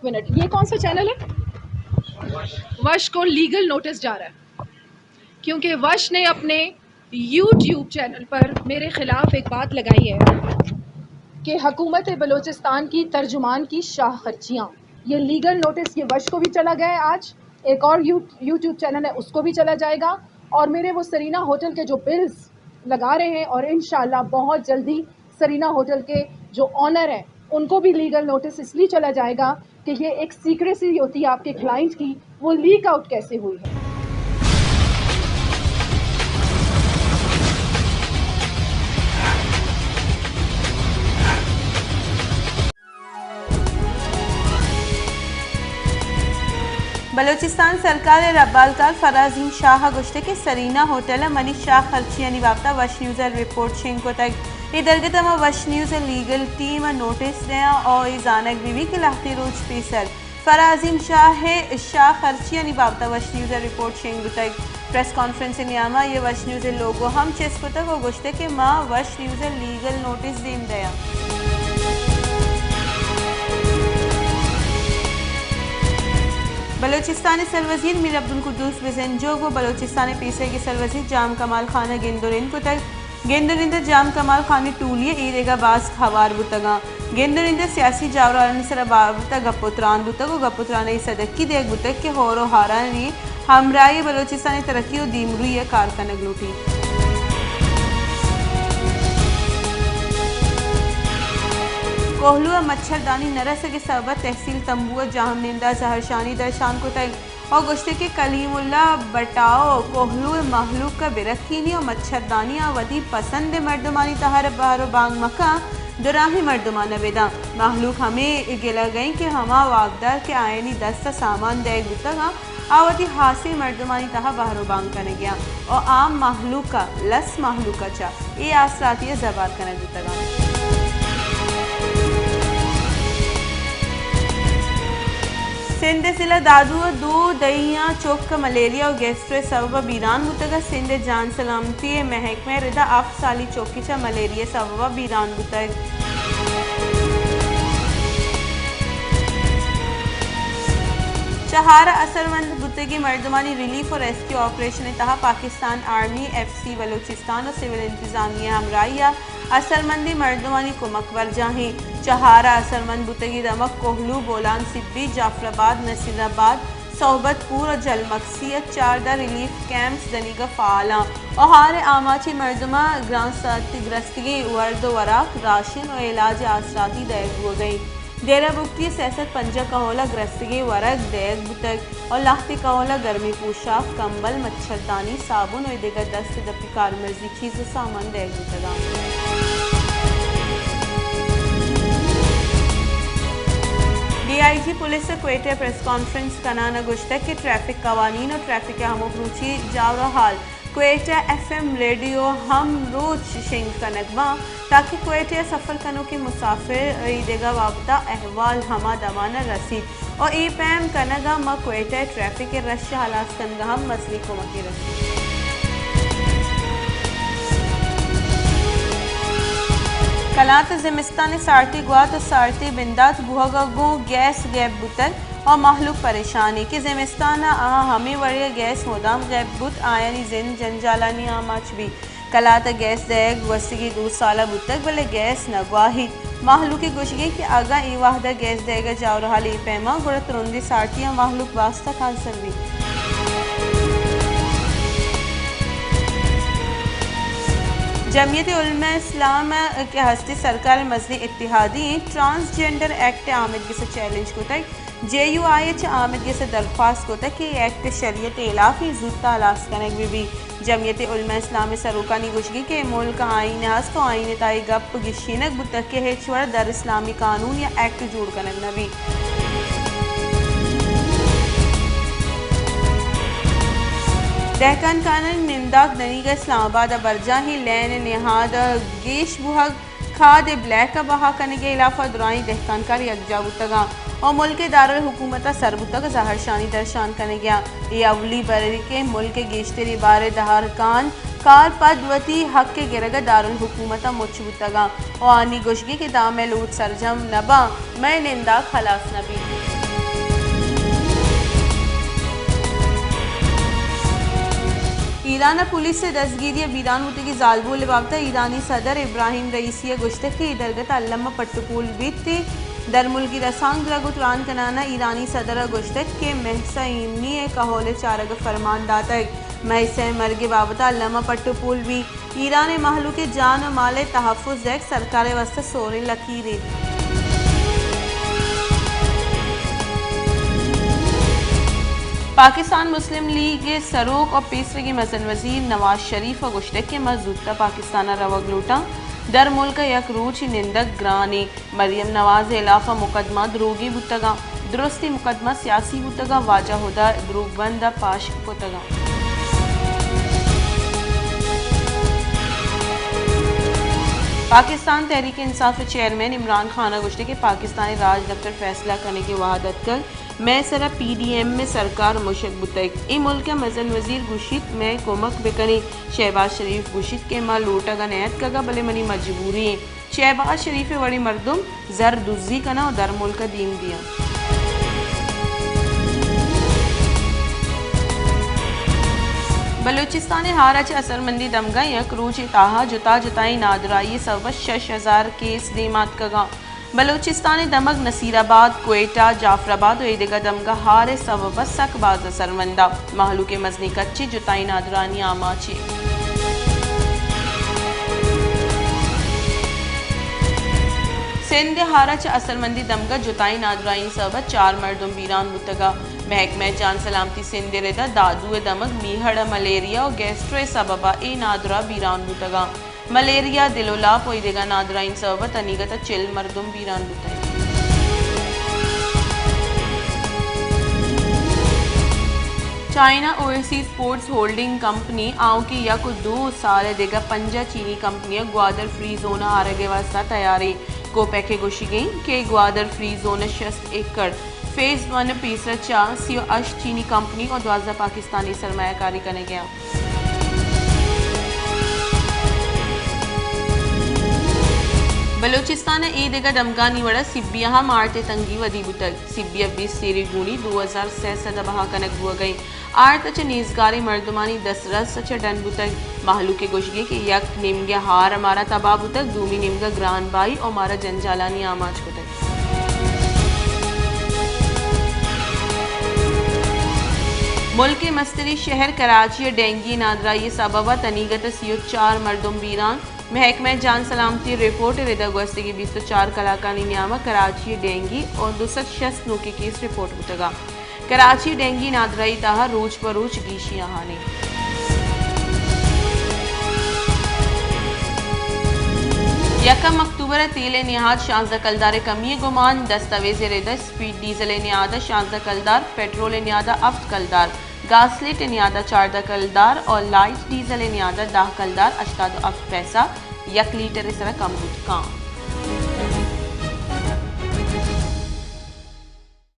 منٹ، یہ کون سا چینل ہے؟ وش کو لیگل نوٹس جا رہا ہے، کیونکہ وش نے اپنے یوٹیوب چینل پر میرے خلاف ایک بات لگائی ہے کہ حکومت بلوچستان کی ترجمان کی شاہ خرچیاں، یہ لیگل نوٹس، یہ وش کو بھی چلا گیا ہے، آج ایک اور یو-، یوٹیوب چینل ہے، اس کو بھی چلا جائے گا، اور میرے وہ سرینا ہوٹل کے جو بلز لگا رہے ہیں، اور انشاءاللہ بہت جلدی سرینا ہوٹل کے جو اونر ہیں، ان کو بھی لیگل نوٹس اس لیے چلا جائے گا کہ یہ ایک سیکریسی ہوتی ہے آپ کے کلائنٹ کی، وہ لیک آؤٹ کیسے ہوئی ہے؟ بلوچستان سرکار ءِ ربالکار فرازیم شاہ ءَ گوشتگ کہ سرینا ہوٹل ءَ منی شاہ خرچیانی بابت ءَ وش نیوز ءَ رپورٹ شنگ کتگ۔ اے درگت ءَ ما وش نیوز ءِ لیگل ٹیم ءَ نوٹس دیاں ءُ اے زانگ بہ بیت کہ لہتے روچ پیسر فرازیم شاہ ءِ شاہ خرچیانی بابت ءَ وش نیوز ءِ رپورٹ شنگ بوتگ۔ پریس کانفرنس ءِ نیام ءَ آئی ءَ وش نیوز ءِ لوگو ہم چست کتگ ءُ گوشتگ کہ ما وش نیوز ءِ لیگل نوٹس دیم دیاں۔ بلوچستان ءِ سروزیر میر عبدالقدوس بزنجو ءُ بلوچستان ءِ پیسریگیں سروزیر جام کمال خان ءَ گند ءُ نند کتگ۔ گند ءُ نند ءَ جام کمال خان ءِ ٹولی ءَ اے دگہ باسک ہوار بوتگاں۔ گند ءُ نند ءَ سیاسی جاورانی سرا بابت ءَ گپ ءُ تران بوتگ ءُ گپ ءُ تران ءَ اے سدکی دیگ بوتگ کہ ہور ءُ ہارانی ہمراہی ءَ بلوچستان ءِ ترقی ءُ دیمروئی ءَ کار کنگ لوٹیت۔ کوہلو ءَ مچھردانی نہ رسگ ءِ سبب ءَ تحصیل تمبو ءَ جاہم نند ءَ زہرشانی درشان کتگ۔ ءُ گوشتگ کہ کلیم اللہ بٹاؤ کوہلو ءِ مہلوک ءَ برکینی ءُ مچھردانی ءَ وتی پسند ءِ مردمانی تہا بہر ءُ بانگ مکن، دراہیں مردماں نہ بداں۔ مہلوک ہمے گلگ ءَ اِنت کہ ہما واکدار کہ آیانی دست ءَ سامان دئیگ بوتگ اَنت، آ وتی ہاسیں مردمانی تہا بہر ءُ بانگ کنگ ءَ اَنت ءُ عام مہلوک ءَ، لس مہلوک ءَ چہ اے آسراتی ءَ زبہر کنگ بوتگ اَنت۔ سندھ ءِ ضلع دادو ءَ دو دئیاں چک ملیریا ءُ گیسٹرو ءِ سبب ءَ بیران بوتگ اَنت۔ سندھ ءِ جان سلامتی ءِ محکمہ ءِ ردا ہفت سالی چکے چہ ملیریا ءِ سبب ءَ بیران بوتگ۔ چہ ہار ءَ اثرمند بوتگیں مردمانی ریلیف ءُ ریسکیو آپریشن ءِ تہا پاکستان آرمی، ایف سی بلوچستان ءُ سول انتظامیہ ءِ ہمراہی ءَ اثرمندیں مردمانی کمک برجاہ اِنت۔ چہ ہار ءَ اثرمند بوتگیں دمگ کوہلو، بولان سبی، جعفر آباد، نصیر آباد، صحبت پور ءُ جلمکسی ءَ چاردہ ریلیف کیمپس دنیگا فعال اَنت ءُ ہار ءِ آماچیں مردماں گران ساعتی گرستگیں ورد ءُ وراک، راشن ءُ علاج ءِ آسراتی دئیگ بوگ ءَ اِنت۔ ڈیرہ بگٹی ءَ سئے سد پنجاہ کہول ءَ گرستگیں ورگ دئیگ بوتگ ءُ لہتے کہول ءَ گرمیں پوشاک، کمبل، مچھردانی، صابن ءُ دگہ دست دپی کارمرزی چیز ءُ سامان دئیگ بوتگ اَنت۔ ڈی آئی جی پولیس ءَ کوئٹہ ءَ پریس کانفرنس کنان ءَ گوشتگ کہ ٹریفک قوانین ءُ ٹریفک ءِ ہمک روچی جاور ءُ حال کوئٹہ ایف ایم ریڈیو ہم روچ شنگ کنگ باں تاکہ کوئٹہ ءَ سفر کنوکیں مسافر ءَ اے دگہ بابت ءَ احوال ہما دمان ءَ رسیت ءُ اے پیم کنگ ءَ ماں کوئٹہ ءِ ٹریفک ءِ رش ءِ ہلاس کنگ ءَ ہم مزنیں کمکے رسیت۔ کلات ءَ زمستان ءِ سارتی گوات ءُ سارتی بندات بوہگ ءَ گوں گیس گیب بوتگ ءُ مہلوک پریشان اِنت کہ زمستان ءَ آہاں ہمے وڑ ءَ گیس مدام گیب بوت، آیانی زند جنجالانی آماچ بیت۔ کلات ءَ گیس دئیگ گوستگیں دو سال ءَ بوتگ، بلے گیس نہ گواہیت۔ مہلوک ءِ گوشگ اِنت کہ اگاں اے وہد ءَ گیس دئیگ ءِ جاور ءُ حال اے پیم اَنت، گڑا ترندیں سارتی ءَ مہلوک باز تکانسر بیت۔ جمعیت علماء اسلام کہ ہستی سرکار ءِ مزنیں اتحادی اِنت، ٹرانسجینڈر ایکٹ ءِ آمدگس ءَ چیلنج کتگ۔ جے یو آئی ءَ چہ آمدگس ءَ درخواست کتگ کہ اے ایکٹ شریعت ءِ ہلاف اِنت، زوت ءَ ہلاس کنگ بہ بیت۔ جمعیت علماء اسلام ءِ سروکانی گوشگ اِنت کہ اے ملک ءِ آئین ہست ءُ آئین ءِ تہا اے گپ گیشینگ بوتگ کہ ہچ وڑ ءَ در اسلامی قانون یا ایکٹ جوڑ کنگ نہ بیت۔ دہکان کانانی ننداک دنیگہ اسلام آباد ءَ برجاہیں لین ءِ نہاد ءِ گیش بوہگ، کھاد ءِ بلیک ءَ بہا کنگ ءِ ہلاف ءَ درائیں دہکانکار یکجاہ بوتگ اَنت ءُ ملک ءِ دارالحکومت ءَ سر بوتگ ءُ زہرشانی درشان کنگ ءَ اَنت۔ اے اولی برے کہ ملک ءِ گیشتریں بار ءَ دہرکان کار پد وتی حق ءِ گرگ ءَ دارالحکومت ءَ مچ بوتگ اَنت ءُ آنی گوشگ اِنت کہ داں مئے لوٹ سرجم نہ باں، مئے ننداک ہلاس نہ بیت۔ ایران ءَ پولیس ءِ دزگیری ءَ بیران بوتگیں زالبول ءِ بابت ءَ ایرانی صدر ابراہیم رئیسی ءَ گوشتگ کہ اے درگت الم ءَ پٹ ءُ پول بیت ءُ درملکی رسانکدر ءَ گوں تران کنان ءَ ایرانی صدر ءَ گوشتگ کہ مہسا ایمنی ءِ کہول ءِ چارگ ءِ فرمان داتگ۔ مہسا ءِ مرگ ءِ بابت ءَ الم ءَ پٹ ءُ پول بیت۔ ایران ءِ مہلوک ءِ جان ءُ مال ءِ تحفظ دئیگ سرکار ءِ واستہ سوریں لکیرے۔ پاکستان مسلم لیگ ءِ سروک ءُ پیسریگیں مزن وزیر نواز شریف ءَ گوشتگ کہ ما زوت ءَ پاکستان ءَ روگ لوٹاں، درملک ءَ یک روچے نندگ گران ایں۔ مریم نواز ءِ ہلاف ءَ مقدمہ دروگیں بوتگاں، درستیں مقدمہ سیاسی بوتگاں، واجہ ہدا دروگبند ءَ پاشک کتگاں۔ پاکستان تحریک انصاف ءِ چیئرمین عمران خان ءَ گوشتگ کہ پاکستان ءِ راجدپتر فیصلہ کنگ ءِ وہد اتکگ، مئے سرا پی ڈی ایم ءِ سرکار مشگ بوتگ۔ اے ملک ءِ مزن وزیر گوشیت، مئے کمک بکنیں۔ شہباز شریف گوشیت کہ ما لوٹگ ءَ نیاتکگ ءَ، بلے منی مجبوری ایں۔ شہباز شریف ءِ وڑیں مردم زر دزی کناں ءُ درملک ءَ دیم دیاں۔ بلوچستان ءِ ہار ءَ چہ اثرمندیں دمگاں یک روچے تہا جتا جتائیں نادراہی ءِ سبب ءَ شش ہزار کیس دیم آتکگاں۔ بلوچستان ءِ دمگ نصیر آباد، کوئٹہ، جعفر آباد ءُ اے دگہ دمگاں ہار ءِ سبب ءَ سک باز اثرمند اَنت۔ مہلوک ءِ مزنیں کچے جتائیں نادراہانی آماچ اِنت۔ سندھ ءِ ہار ءَ چہ اثرمندیں دمگ ءَ جتائیں نادراہی ءِ سبب ءَ چار مردم بیران بوتگ اَنت۔ محکمہ جان سلامتی سندھ ءِ رد ءَ دادو ءِ دمگ میہڑ ءَ ملیریا ءُ گیسٹرو ءِ سبب ءَ اے نادراہ بیران بوتگ اَنت۔ ملیریا، دل ءُ لاپ ءُ ایدگہ نادراہی ءِ سبب ءَ تنیگت ءَ چل مردم بیران بوتگ۔ China overseas ports holding company آؤکیں یک ءُ دو سال ءَ دگہ پنجاہ چینی کمپنی ءَ گوادر فری زون ءَ آرگ ءِ واستہ تیار اِنت۔ کوپیک ءِ گوشگ اِنت کہ گوادر فری زون ءِ شست ایکڑ فیز ون ءِ پیسر ءَ چہ سی ءُ ہشت چینی کمپنی ءُ دوازدہ پاکستانی سرمایہ کاری کنگ ءَ اَنت۔ بلوچستان ءِ اے دگہ دمگانی وڑ ءَ سبی ءَ ہم آرت ءِ تنگی ودی بوتگ۔ سبی ءَ بیست سیری گونی دو ہزار سئے سد ءَ بہا کنگ بوگ ءَ اِنت۔ آرت ءَ چہ نیزگاریں مردمانی دسترس ءَ چہ ڈن بوتگ۔ مہلوک ءِ گوشگ اِنت کہ یک نیمگ ءَ ہار ءَ مارا تباہ بوتگ، دومی نیمگ ءَ گران بہائی ءُ مارا جنجالانی آماچ کتگ۔ ملک ءِ مستریں شہر کراچی ءَ ڈینگی نادراہی ءِ سبب ءَ تنیگت ءَ سی ءُ چار مردم بیران۔ محکمہ جان سلامتی ءِ رپورٹ ءِ رد ءَ گوستگیں بیست ءُ چار کلاکانی نیام ءَ کراچی ءَ ڈینگی ءُ دو سد شست نوکیں کیس رپورٹ بوتگ اَنت۔ کراچی ءَ ڈینگی نادراہی ءِ تہا روچ پہ روچ گیشی آہان اِنت۔ یکم اکتوبر ءَ تیل ءِ نیاد شانزدہ کلدار ءِ کمی ءِ گمان، دستاویز ءِ رد ءَ اسپیڈ ڈیزل ءِ نیاد ءَ شانزدہ کلدار، پٹرول ءِ نیاد ءَ ہفت کلدار، گاسلیٹ ءِ نیاد ءَ چاردہ کلدار ءُ لائٹ ڈیزل ءِ نیاد ءَ دہ کلدار ہشتاد ءُ ہفت پیسہ یک لیٹر ءِ سرا کم بوت کاں۔